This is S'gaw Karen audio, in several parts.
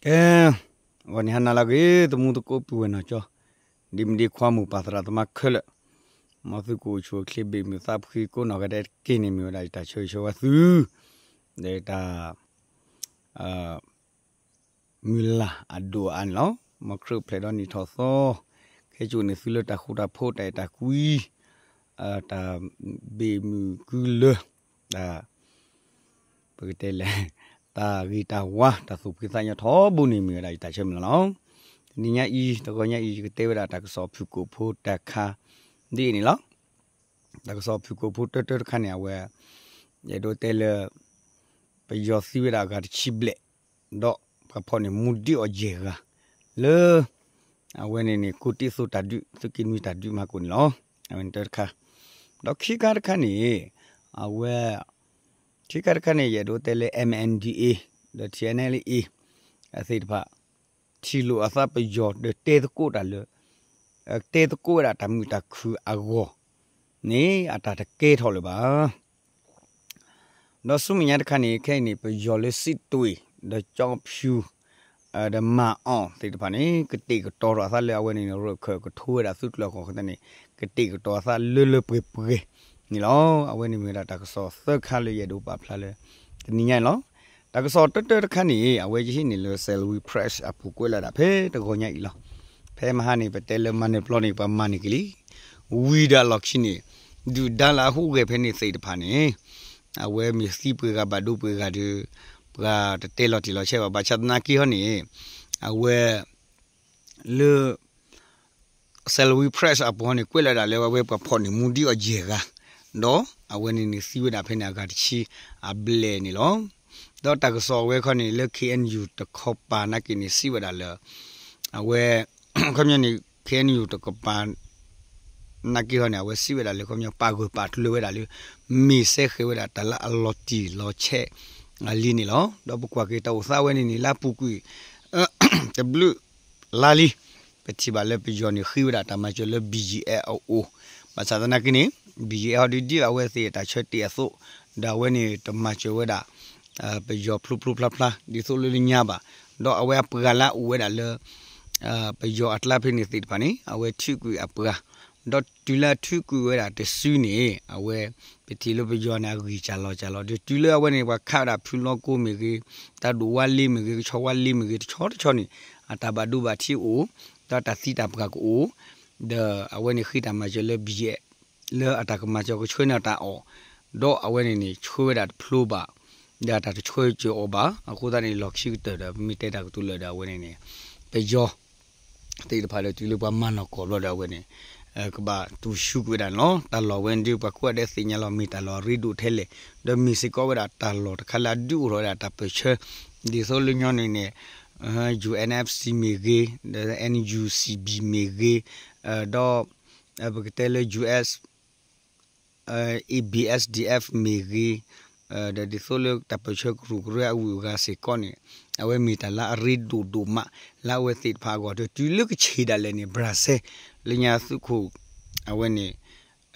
ကဲ, ဂီၤနံၤဟါနၤလၢအဂ့ၤ သမူသကိးပုၢ်ဝဲၢ်နီၢ်ကၠီ, ဒ်မုၢ်ဒ်ခွါ မိၢ်ပၢ်သရၣ်သမါခဲလၢာ်, မ်သုကအိၣ်ဆူၣ်အိၣ်ချ့ ဘ့ၣ်မုၢ်သးဖှံကိးနီၢ်ဂၤဒဲးတက့ၢ်န့ၣ် မ့ၢ်ဝဲဒၣ်ယတၢ်ဆၢဂ့ၤဆၢဝါသု ဒီးယတၢ် မုၢ်လၢ်အဒိၣ်အါန့ၣ်လီၤ. မ်ခရံာ်အိၣ်ဖျဲၣ်ဒီးနံၣ်ထီၣ်သီ, ခဲကိာ်န့ၣ်သုလၢတၢ်ဃူတၢ်ဖိး တၢ်အဲၣ်တၢ်ကွံ, တၢ်ဘ့ၣ်မုၢ်ကုလၢာ်, တၢ် ပကတဲလဲၣ်, တၢ်ဂ့ၤတၢ်ဝါ တၢ်သူၣ်ဖှံသးညီထီဘိန့ၣ် မ့ၢ်ဝဲဒၣ်ယတၢ်ဆၢမုၢ်လၢ်လီၤ. တနံၤညါအံၤ တဂီၤညါအံၤ ယကတဲဝဲဒၣ်တၢ်ကစီၣ်ဖုၣ်ကိာ်ဖိတၢ်ခါ ဒ်အံၤန့ၣ်လီၤ. တၢ်ကစီၣ်ဖုၣ်ကိာ်ဖိတၢတၢတခါန့ၣ် အဝဲ ယအဲၣ်ဒိးတဲလၢ ပယီၤသံဝဲဒၣ်အဂၤတဆံဘျဲၣ်, ဒီးပှၤဖီၣ်န့ၢ်မူဒံးအီၤယဲၢ်ဂၤ လၢ အဝဲန့ၣ်န့ၣ် ကိးတံၢ်သိးတၢ်ဒုး သုးက့နွံတၢ်ဒုးမၤကိၣ်န့ၣ်လီၤ. အဝဲန့ၣ်တၢတခါ, ဒီးခံခါတခါန့ၣ် အဝဲ ခံခါတခါန့ၣ် ယအဲၣ်ဒိးတဲလၢ M N D A ဒီး T N L A အသ့ၣ်တဖၣ် ထံၣ်လိာ်အသးပယီၤဒီးတဲသကိးတၢ်လၢ တဲသကိးဝဲဒၣ်တၢ်မုာ်တၢ်ခုၣ်အဂီၢ်န့ၣ် အတၢ်တကဲထီၣ်လၢၤဘၣ်. ဒီးဆူမဲာ်ညါတခါန့ၣ် ခဲအံၤန့ၣ် ပယီၤလၢစံးတွ့ၣ် ဒီးကၠီဖၠူ ဒီးမၤအီၣ်သ့ၣ်တဖၣ်န့ၣ် ကတဲာ်ကတီၤထီၣ်အသးလၢအဝဲန့ၣ်န့ၣ် ရၢၣ်ခၢၣ်ကထိဝဲဒၣ်သုးကျၢၤအဃိသတးန့ၣ် ကတဲာ်ကတီၤအသးလၢလၢပှဲၤပှဲၤန့ၣ်လီၤ. အဝဲန့ၣ်မ့ၢ်ဝဲဒၣ်တၢ်ကစီၣ်သၢခါလၢယအဲၣ်ဒိးပာ်ဖျါလၢ တနံၤညါန့ၣ်လီၤ. တၢ်ကစီၣ်တၢတၢတခါန့ၣ် အဝဲယဟံးန့ၢ်လၢ Salween Press အပူၤကွဲးလီၤဒၣ်ဖဲတဂီၤညါအံၤလီၤ. ဖဲမဟါန့ၣ် ပတဲလၢမၤနၢၤပျီန့ၣ် ပှၤမၤန့ၢ်က့ၤလံ ဝံၤဒီးအလီၢ်ခံန့ၣ် ဒုၣ်ဒါလၢအဟူးဂဲၤဖဲန့ၣ်သ့ၣ်တဖၣ်န့ၣ် အဝဲမ့ၢ်သံပှဲၤဂၤဘၣ်ဒိပှဲၤဂၤဒီး ပှၤတတဲလီၤတံၢ်လီၤဆဲးဘၣ်. ဘၣ်ဆၣ်သနာ်က့ဟီန့ၣ် အဝဲ လၢ Salween Press အပူၤန့ၣ် ကွဲးလီၤဒၣ်လၢအဝဲပှၤဖီၣ်န့ၢ်မူဒံးအီၤယဲၢ်ဂၤ, ဒီးအဝဲန့ၣ်န့ၣ်သံဝဲဒၣ်ဖဲန့ၣ်အဂၤတဆံအဘျဲၣ်န့ၣ်လီၤ. ဒီးတၢ်ကစီၣ်အဝဲခီန့ၣ် လၢ K N U တခီပၤနာ်က့န့ၣ် စံးဝဲဒၣ်လၢ အဝဲ ခီပညီန့ၣ် K N U တကပၤ နာ်က့ဟီန့ၣ် အဝဲစံးဝဲဒၣ်လၢ ခီပညီပာ်ဂၢၢ်ပာ်ကျၢၤဝဲဒၣ်လၢ မ့ၢ်စဲဃဲၤဝဲဒၣ်တၢ်လၢအလီၤတံၢ်လီၤဆဲးအလံန့ၣ်လီၤ. ဒီးပကွၢ်က့ၤတၢ်အိၣ်သးဝဲန့ၣ်န့ၣ် လၢအပူၤကွံာ် တဘျုးလါလံ ပထံၣ်ဘၣ်လၢပယီၤန့ၣ်ဃ့ဝဲဒၣ်တၢ်မၤစၢၤလၢ B G F အအိၣ်, ဘၣ်ဆၣ်သနာ်က့န့ၣ် B G F ဟီဒုးဒ်အဝဲသ့ၣ်တၢ်ဆၢတဲာ်အသိး, ဒီးအဝဲန့ၣ်တမၤစၢၤဝဲဒၣ် ပယီၤဖျိဖျိဖျါဖျါ ဒ်သိးလၢလၢညါဘၣ်, ဒီးအဝဲအပှၤလၢအအိၣ်ဝဲဒၣ်လၢ ပယီၤအကျါဖဲန့ၣ်သ့ၣ်တဖၣ်န့ၣ် အဝဲထုးကွံာ်အပှၤ, ဒီးတုၤလၢအထုးကွံာ်ဝဲဒၣ်တစုန့ၣ် အဝဲ ပထံၣ်လၢပယီၤန့ၣ် အဂံၢ်စၢ်လီၤစၢ်လီၤ ဒီးတုၤလၢအဝဲန့ၣ် ပှၤခးဝဲဒၣ်ဖုလီကိမ့ၢ်ဂ့ၤ, တၢ်ဒိၣ်ဝါလ့မ့ၢ်ဂ့ၤ, ကဆီဝါလ့မ့ၢ်ဂ့ၤ, တဆီတဆီန့ၣ် အတၢ်ဘၣ်ဒိဘၣ်ထံးအိၣ်, ဒီးတၢ်သံတၢ်ပှၢ်ကအိၣ်, ဒီးအဝဲန့ၣ်ဃ့တၢ်မၤစၢၤလၢ ဘီယဲၣ် လၢအတၢ်ကမၤစၢၤကဆှၢန့ၢ်တၢ်အီၣ်, ဒီးအဝဲန့ၣ်န့ၣ် ဆှၢဝဲဒၣ်တဖျိဘၣ်, ဒီးအတၢ်တဆှၢစၢၤအီၤဘၣ်. အဃိသတးန့ၣ် လီၢ်ခံကတၢၢ်ဒီး ပမ့ၢ်တဲတၢ်ကတိၤလၢာ်ဒီး အဝဲန့ၣ်န့ၣ် ပယီၤ သ့ၣ်တဖၣ်ဒီး တုၤလၢပှၤမၤနီၢ်ကီၢ်ဘျီဒီး အဝဲန့ၣ် ကဘၣ်တူၢ်ဆူၣ်ကွံာ်ဝဲဒၣ်န့ၣ်လီၤ. တၢ်လီၢ်ဝဲန့ၣ်ဒုး ပှၤကိးဂၤဒဲးသ့ၣ်ညါလီၤ မ့ၢ်တၢ်လီၢ်အရ့ဒိၣ်ထဲလဲၣ်, ဒီးမ့ၢ်စ့ၢ်ကီးဝဲဒၣ်တၢ်လီၢ်တခါလၢအဒုးအိၣ်ထီၣ်ဝဲဒၣ်တၢ်ပၢၢ်ဆၢ, ဒ်သိးလၢညီနုၢ်န့ၣ် U N F C မ့ၢ်ဂ့ၤ, ဒီး N U C B မ့ၢ်ဂ့ၤ, ဒီး ပကတဲလၢ U S A B S D F မ့ၢ်ဂ့ၤ, ဒီးဒ်သိးလၢတၢ်ပၢၢ်ဆၢကရူၢ်ကရၢအဂုၤအဂၤစ့ၢ်ကီးန့ၣ် အဝဲမ့ၢ်တၢ်လၢအရ့ဒိၣ်ဒိၣ်မး လၢအဝဲသ့ၣ်တဖၣ်အဂီၢ်ဒီး တုၤလၢကဆံးဒၣ်လဲာ်န့ၣ် ဘြၣ်စဲ လၢညါသုးခိၣ် အဝဲန့ၣ်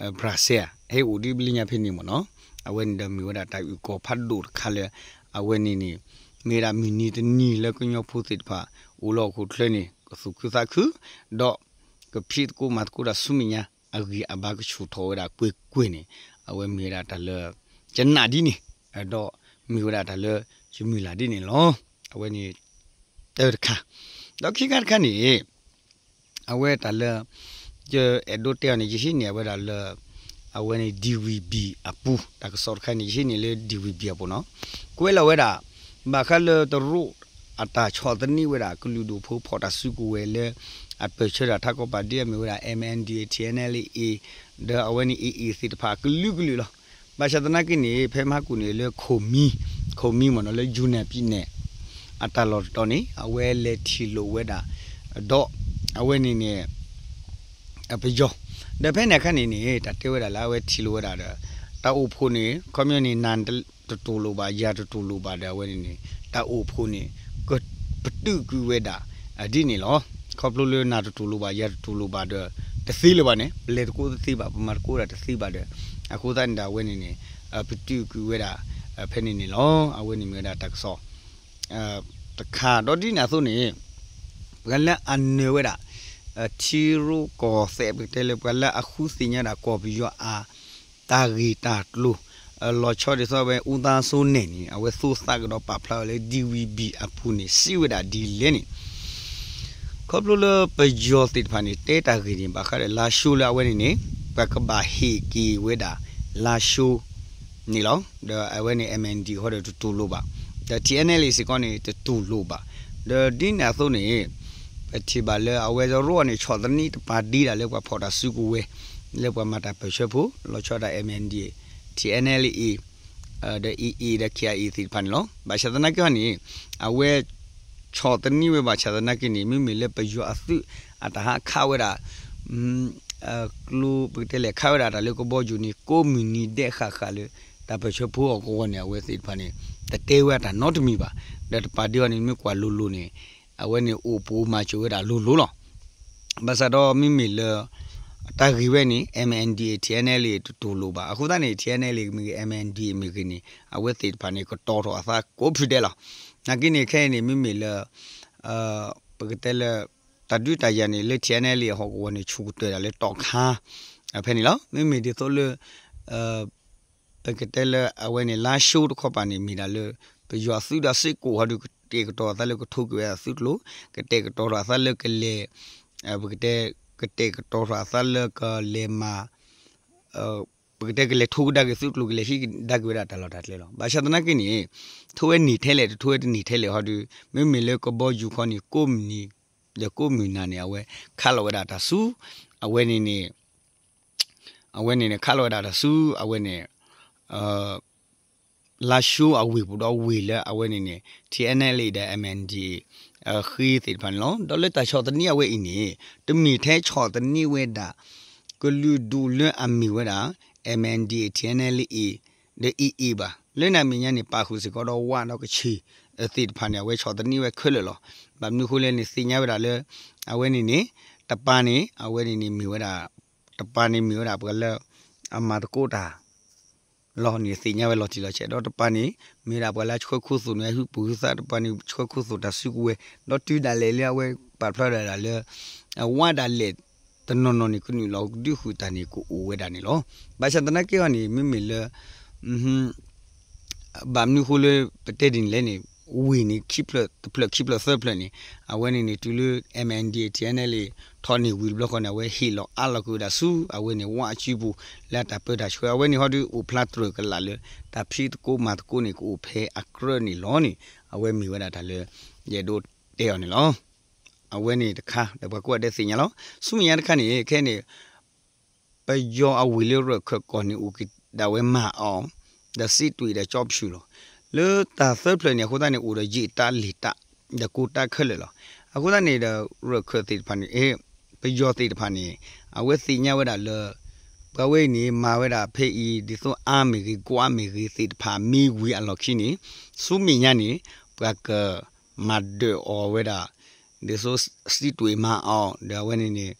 ဘြၣ်စဲ ဟဲအိၣ်ဒ်လၢညါဖဲန့ၣ်မ့ၢ်နီၤ, အဝဲန့ၣ်ဒီးမ့ၢ်ဝဲဒၣ်တၢ်အုၣ်ကီၤဖးဒိၣ်တခါလၢ အဝဲန့ၣ်န့ၣ် မ့ၢ်ဝဲဒၣ်မုၢ်နံၤတနံၤလၢကညီဖိသ့ၣ်တဖၣ် အိၣ်လၢဟီၣ်ခိၣ်ချၢန့ၣ် ကသူၣ်ခုသးခု ဒီး ကဖံးသကိးမၤသကိးတၢ်ဆူမဲာ်ညါ အဂံၢ်အဘါကဆူၣ်ထီၣ်ဝဲဒၣ်ကွ့ၢ်ကွ့ၢ်န့ၣ် အဝဲမ့ၢ်ဝဲဒၣ်တၢ်လၢ ကနၣ်ဒ်န့ၣ်, ဒီးမ့ၢ်ဝဲဒၣ်တၢ်လၢ ယမုၢ်လၢ်ဒ်န့ၣ်လီၤ. အဝဲန့ၣ် တၢတခါ, ဒီးခံခါတခါန့ၣ် အဝဲတၢ်လၢ ယအဲၣ်ဒိးတဲအီၤန့ၣ် ယဟံးန့ၢ်အဝဲဒၣ်လၢ အဝဲန့ၣ် D V B အပူၤ တၢ်ကစီၣ်တခါန့ၣ် ယဟံးန့ၢ်လၢ D V B အပူၤနီၤ, ကွဲးလီၤဝဲဒၣ် ဘၣ်ဃးလၢတရူးအတၢ်ဆီၣ်သနံးဝဲဒၣ် ကလုာ်ဒူၣ်ဖိဖီၣ်တၢ်စုကဝဲၤလၢ အပၢၢ်ဆၢတၢ်ထးကီၢ်ပၤဒ်အမ့ၢ်ဝဲဒၣ် M N D A T N L A ဒီးအဝဲန့ၣ် A A သ့ၣ်တဖၣ်ကလုာ်ကလုာ်လီၤ. ဘၣ်ဆၣ်သနာ်က့န့ၣ် ဖဲမဟါကိၣ်န့ၣ်လၢခိၣ်မံ, ခိၣ်မံမ့ၢ်နီၤ လၢ ယူနၢၣ် ပံနဲၣ် အတၢ်လီၢ်တတီၤန့ၣ် အဝဲလဲၤထံၣ်လိာ်ဝဲဒၣ် ဒီးအဝဲန့ၣ်န့ၣ် ပယီၤ, ဒီးဖဲန့ၣ်အခါန့ၣ်န့ၣ် တၢ်တဲဝဲဒၣ်လၢအဝဲထံၣ်လိာ်ဝဲဒၣ်ဒီး တၢ်အိၣ်ဖှိၣ်န့ၣ် ခီပညီန့ၣ် နၤတတူၢ်လိာ်ဘၣ် ယၤတတူၢ်လိာ်ဘၣ်ဒီး အဝဲန့ၣ်န့ၣ် တၢ်အိၣ်ဖှိၣ်န့ၣ် ကပတုာ်ကွံာ်ဝဲဒၣ် ဒ်န့ၣ်လီၤ. ခီဖျိလၢနၤတတူၢ်လိာ်ဘၣ် ယၤတတူၢ်လိာ်ဘၣ်ဒီး တသ့လၢၤဘၣ်န့ၣ် ပလဲၤသကိးတသ့ဘၣ် ပမၤသကိးဒၣ်တသ့ဘၣ်ဒီး အဃိသတးန့ၣ်ဒီး အဝဲန့ၣ်န့ၣ် ပတုာ်ကွံာ်ဝဲဒၣ် ဖဲန့ၣ်န့ၣ်လီၤ. အဝဲန့ၣ်မ့ၢ်ဝဲဒၣ်တၢ်ကစီၣ် တခါ ဒီးဒ်န့ၣ်အသိးန့ၣ် ပှၤလၢအနၢၤဝဲဒၣ် ထံရူၢ်ကီၢ်သဲး ပကတဲလၢပှၤလၢအဃုသ့ၣ်ညါဒၣ်ကီၢ်ပယီၤအ တၢ်ဂ့ၢ်တၢ်ကျိၤ လီၤဆီဒ်သိးဝဲ အူသါစိနဲၣ်န့ၣ် အဝဲသူသးကဒီးပာ်ဖျါဝဲလၢ DVB အပူၤန့ၣ် စံးဝဲဒၣ်ဒ်လဲၣ်န့ၣ် ခီဖျိလၢပယီၤသ့ၣ်တဖၣ်န့ၣ် တဲတၢ်ဂ့ၢ်န့ၣ် ဘၣ်ဃးဒီးလါၡိလၢအဝဲန့ၣ်န့ၣ် ပှၤကဘၣ်ဟ့ၣ်က့ၤဝဲဒၣ်လါၡိ န့ၣ်လီၤ. ဒီးအဝဲန့ၣ် MNDAA ဃီဒီးတတူၢ်လိာ်ဘၣ်, ဒီး ထံၣ်အဲၣ်ၣ်ၣ်အဲၣ်လ် စ့ၢ်ကီးန့ၣ် တတူၢ်လိာ်ဘၣ်. ဒီးဒ်န့ၣ်အသိးန့ၣ် ပထံၣ်ဘၣ်လၢအဝဲသရိာ်န့ၣ် ဆီၣ်သနံးတပာ်ဒ့ဒၣ်လၢပှၤဖီၣ်တၢ်စုကဝဲၤ လၢပှၤမၤတၢ်ပၢၢ်ဆၢဖိ လီၤဆီဒၣ် MNDAA, ထံၣ်အဲၣ်ၣ်ၣ်အဲၣ်လ် ဒီး AA ဒီး KIA သ့ၣ်တဖၣ်န့ၣ်လီၤ. ဘၣ်ဆၣ်သနာ်က့ဟီန့ၣ် အဝဲ ဆီၣ်သနံးဝဲဘၣ်ဆၣ်သနာ်က့န့ၣ် မ့မ့ၢ်လၢပယီၤအသုး အတၢ်ဟးခးဝဲဒၣ် ကျိ ပကတဲလဲၣ် ခးဝဲဒၣ်တၢ်လၢကဘီယူၤန့ၣ် ကိးမုၢ်နံၤဒဲးဃၣ်ဃၣ်လၢ တၢ်ပၢၢ်ဆၢဖိအဂီၢ်န့ၣ် အဝဲသ့ၣ်တဖၣ်န့ၣ် တတဲဝဲတၢ်နီတမံၤဘၣ်. ဒီးတပာ်ဒ့ဟီန့ၣ် မ့ၢ်ကွၢ်လိၤလိၤန့ၣ် အဝဲန့ၣ်အိၣ်ပူၤမၤစၢၤဝဲဒၣ်လိၤလိၤလီၤ. ဘၣ်ဆၣ်ဒီးမ့မ့ၢ်လၢ တၢ်ဂ့ၢ်ဝဲန့ၣ် MNDAA TNLA တတူၢ်လိာ်ဘၣ်. အဃိသတးန့ၣ် TNLA မ့ၢ်ဂ့ၤ MNDAA မ့ၢ်ဂ့ၤန့ၣ် အဝဲသ့ၣ်တဖၣ်န့ၣ် ကတီၤထီၣ်အသးကိးဖုဒဲးလီၤ. နာ်က့န့ၣ် ခဲအံၤန့ၣ် မ့မ့ၢ်လၢ ပကတဲလၢ တၢ်ဒုးတၢ်ယၤန့ၣ် လၢ TNLA အဟီၣ်ကဝီၤန့ၣ် ဆူၣ်ကတၢၢ်ဒၣ်လၢတီၣ်ခါ ဖဲန့ၣ်လီၤ. မ့မ့ၢ်ဒ်သိးလၢ ပကတဲလၢအဝဲန့ၣ် လါၡိတခီပၤန့ၣ် မ့ၢ်ဒၣ်လၢ ပယီၤသုးဒီးစ့ၢ်ကီးဟီဒီး ကတဲာ်ကတီၤအသးလၢကထိၣ်က့ၤဝဲဒၣ်သုးကျိၤ, ကတဲာ်ကတီၤထီၣ်အသးလၢကလဲၤ ပကတဲ ကတဲာ်ကတီၤထီၣ်အသးလၢကလဲၤမၤ ပကတဲကလဲၤထိကဒါက့ၤသုးကျိၤ ကလဲၤဟံးကဒါက့ၤဝဲဒၣ်တၢ်လီၢ်တၢ်ကျဲလီၤ. ဘၣ်ဆၣ်သနာ်က့န့ၣ် ထိဝဲန့ၢ်ထဲလဲၣ် တထိဝဲတန့ၢ်ထဲလဲၣ်ဟီဒီး မ့မ့ၢ်လၢကဘီယူၤခီန့ၣ် ကိးမုၢ်နံၤ ဒီးကိးမုၢ်နၤန့ၣ် အဝဲခးလီၤဝဲဒၣ်တၢ်ဆူ အဝဲန့ၣ်န့ၣ် အဝဲန့ၣ်န့ၣ် ခးလီၤဝဲဒၣ်တၢ်ဆူ အဝဲန့ၣ် လါၡိအဝ့ၢ်ပူၤဒီးဝ့ၢ်လၢအဝဲန့ၣ်န့ၣ် TNLA ဒီး MNDAA ဃ့သ့ၣ်တဖၣ်န့ၣ်လီၤ. ဒီးလၢတၢ်ဆီၣ်သနံးအဝဲအံၤန့ၣ် တမ့ၢ်ထဲဆီၣ်သနံးဝဲဒၣ် ကလုာ်ဒူၣ်လၢအမ့ၢ်ဝဲဒၣ် MNDAA TNLA ဒီး AA ဘၣ်. လၢန့ၣ်အမဲာ်ညါန့ၣ် ပာ်ဃုာ်စ့ၢ်ကီးဒီးဝါဒီးကချ့ၣ်သ့ၣ်တဖၣ်န့ၣ် အဝဲဆီၣ်သနံးဝဲခဲလၢာ်လီၤ. ဘၣ်မနုၤအဃိလဲၣ်န့ၣ် သ့ၣ်ညါဝဲဒၣ်လၢ အဝဲန့ၣ်န့ၣ် တပၤန့ၣ် အဝဲန့ၣ်န့ၣ်မ့ၢ်ဝဲဒၣ် တပၤန့ၣ်မ့ၢ်ဝဲဒၣ်ပှၤလၢ အမၤသကိးတၢ် လီၤန့ၣ်သ့ၣ်ညါဝဲလီၤတံၢ်လီၤဆဲး ဒီးတပၤန့ၣ် မ့ၢ်ဝဲဒၣ်ပှၤလၢအဆှၢခိၣ်သူၣ်န့ၣ် အဟုၣ်ပူၤဟုသး တပၤန့ၣ်ဆှၢခိၣ်သူၣ်တၢ်စုကဝဲၤ ဒီးတုၤဒၣ်လဲာ်လၢအဝဲပာ်ဖျါဒၣ်လၢ အဝဲဒၣ်လဲာ်တနီၤနီၤန့ၣ် ကနုာ်လီၤကဒုးဃုာ်တၢ်န့ၣ် ကအိၣ်ဝဲဒၣ်န့ၣ်လီၤ. ဘၣ်ဆၣ်သနာ်က့အီၤန့ၣ် မ့မ့ၢ်လၢ ဘၣ်မနုၤအဃိလၢပတဲဒ်န့ၣ်လဲၣ်န့ၣ် ဝ့ၢ်န့ၣ် ခံဖျၢၣ်တဖျၢၣ်ခံဖျၢၣ်သၢဖျၢၣ်န့ၣ် အဝဲန့ၣ်န့ၣ် တုၤလၢ MNDAA TNLA ထီၣ်န့ၢ်ဝံၤတဘျီဃီန့ၣ် အဝဲဟ့ၣ်လီၤအါလီၤကွံာ်ဝဲဒၣ်ဆူ အဝဲန့ၣ် ဝါအစုပူၤ လၢအတၢ်ပၢတၢ်ဆှၢ အဝဲန့ၣ်ဟီဒီးအိၣ်ဖျါတြၢၢ်ကလာ်လၢ တၢ်ဖံးသကိးမၤသကိးန့ၣ် ကအိၣ်ဖဲအကြၢးန့ၣ်လီၤန့ၣ် အဝဲမ့ၢ်ဝဲဒၣ်တၢ်လၢ ယအဲၣ်ဒိးတဲအီၤန့ၣ်လီၤ. အဝဲန့ၣ်တခါ ဒီးပှၤကိးဂၤဒဲးသ့ၣ်ညါလီၤ. ဆူမဲာ်ညါတခါန့ၣ် ခဲအံၤန့ၣ် ပယီၤအဝ့ၢ်လၢရၢၢ်ခၢၣ်ကီၢ်န့ၣ် အိၣ်က့ၤဒၣ်ဝဲမၤအီၤ ဒီးစံးတွ့ၣ်ဒီးကၠီဖၠူၣ်လီၤ. လၢတၢ်သၢဖျၢၣ်န့ၣ် အဃိသတးန့ၣ် အိၣ်ဒီးယံာ်တၢ်လံၤတၢ် ဒီးကိးတၢ်ခဲလၢာ်လီၤ. အဃိသတးန့ၣ်ဒီး ရၢၢ်ခၢၣ်သ့ၣ်တဖၣ်န့ၣ် ပယီၤသ့ၣ်တဖၣ်န့ၣ် အဝဲသ့ၣ်ညါဝဲဒၣ်လၢ ပှၤဝဲအံၤန့ၣ် မၤဝဲဒၣ်ဖဲအံၤ ဒ်သိးအါမ့ၢ်ဂ့ၤ ကွၢ်မ့ၢ်ဂ့ၤသ့ၣ်တဖၣ်မ့ၢ်ဝံၤအလီၢ်ခံန့ၣ် ဆူမဲာ်ညါန့ၣ် ပှၤကမၤဒၢးအီၤဝဲဒၣ် ဒ်သိးစံးတွ့ၣ်မၤအီၤ ဒီးအဝဲန့ၣ်န့ၣ်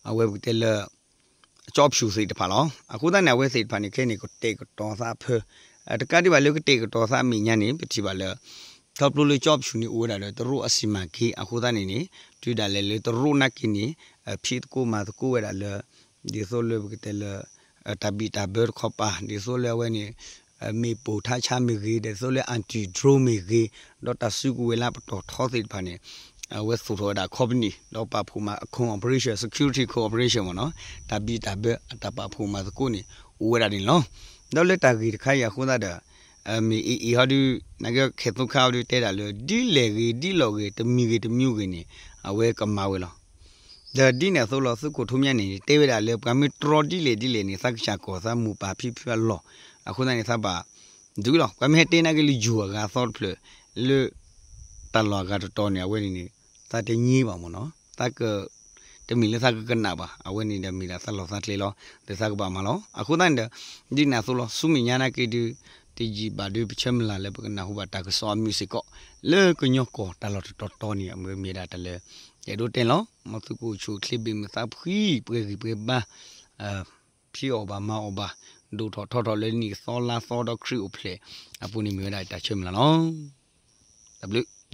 အဝဲပကတဲလၢ ကၠီဖၠူၣ်သ့ၣ်တဖၣ်လီၤ. အဃိသတးန့ၣ် အဝဲသ့ၣ်တဖၣ်န့ၣ် ခဲအံၤန့ၣ် ကတဲာ်ကတီၤသးဖၢ တကးဒံးဘၣ်လၢကတဲာ်ကတီၤသးအမဲာ်ညါန့ၣ် ပထံၣ်ဘၣ်လၢ ခီဖျိလၢကၠီဖၠူၣ်န့ၣ် အိၣ်ဝဲဒၣ်ဒီးတရူးအစီမံကိန်း အဃိသတးန့ၣ်န့ၣ် တုၤဒၣ်လဲာ်လၢတရူးနာ်က့န့ၣ် ဖံးသကိးမၤသကိးဝဲဒၣ်လၢ ဒ်သိးလၢပကတဲလၢ တၢ်ဘံၣ်တၢ်ဘၢတခီပၤ ဒ်သိးလၢအဝဲန့ၣ် မ့ၣ်ပိၢ်ထါဆါမ့ၢ်ဂ့ၤ ဒ်သိးလၢ anti-drone မ့ၢ်ဂ့ၤ ဒီးတၢ်စုကဝဲၤလၢပတီၢ်ထီသ့ၣ်တဖၣ်န့ၣ် အဝဲသူၣ်ထီၣ်ဝဲဒၣ် company ဒီးပာ်ဖှိၣ်မၤ cooperation security cooperation မ့ၢ်နီၤ တၢ်ဘံၣ်တၢ်ဘၢအတၢ်ပာ်ဖှိၣ်မၤသကိးန့ၣ် အိၣ်ဝဲဒၣ်န့ၣ်လီၤ. ဒီးလၢတၢ်ဂ့ၢ်တခါအံၤအဃိသတးဒီး မ့ၢ်အံၤအံၤဟီဒု နာ်က့ခဲၣ်သိခါဟီဒုတဲဒၣ်လၢ ဒ်လဲၣ်ဂ့ၤ ဒ်လီၢ်ဂ့ၤ တမံၤဂ့ၤတမံၤဂ့ၤန့ၣ် အဝဲကမၤဝဲလီၤ. ဒီးဒ်န့ၣ်အသိးလီၤ သုးခိၣ်ထူမညါန့ၣ် တဲဝဲဒၣ်လၢ ပှၤမ့ၢ်တြီဒ်လဲၣ်ဒ်လဲၣ်န့ၣ် သးကစၢ်ကီၢ်သးမိၢ်ပၢ်ဖံဖုအလီၢ် အဃိသတးန့ၣ် သးဘၣ်ဒုးလီၤ. ပှၤမ့ၢ်ဟဲတဲနာ်က့လၢယိၤအဂၤအသီတဖျၢၣ် လၢ တၢ်လီၢ်အဂၤတတီၤန့ၣ် အဝဲန့ၣ်န့ၣ် သးတည့ဘၣ်မ့ၢ်နီၤ သးက တမ့ၢ်လၢသးကကနၣ်ဘၣ် အဝဲန့ၣ်ဒီးမ့ၢ်ဒၣ်သးလီၢ်သးကျဲလီၤ ဒီးသးကဘၣ်မၤလီၤ. အဃိသတးန့ၣ်ဒီး ဒ်န့ၣ်အသိးလီၤ ဆူမဲာ်ညါနာ်က့ဒု တယံာ်ဘၣ်ဒု ပဆၢမုၢ်လၢ်လၢပကနၢ်ဟူဘၣ်တၢ်ကစီၣ်အမုာ်စ့ၢ်ကီး လၢကညီကီၢ်တၢ်လီၢ်တတီၤတီၤန့ၣ် အမ့ၢ်မ့ၢ်ဒၣ်တၢ်လၢ ယအဲၣ်ဒိးတဲလီၤ. မ်သုကအိၣ်ဆူၣ်အိၣ်ချ့ဘၣ်မုာ်သးဖှံ ပှဲၤဂံၢ်ပှဲၤဘါ ဖံးအီၣ်ဘၣ်မၤအီၣ်ဘၣ် ဒိၣ်ထီၣ်ထီထီၣ်လၢနံၣ်သီလါသီဒီးခရံာ်အိၣ်ဖျဲၣ် အပူၤန့ၣ်မ့ၢ်ဝဲဒၣ်တၢ်ဆၢမုၢ်လၢ်လီၤ. တၢ်ဘျုး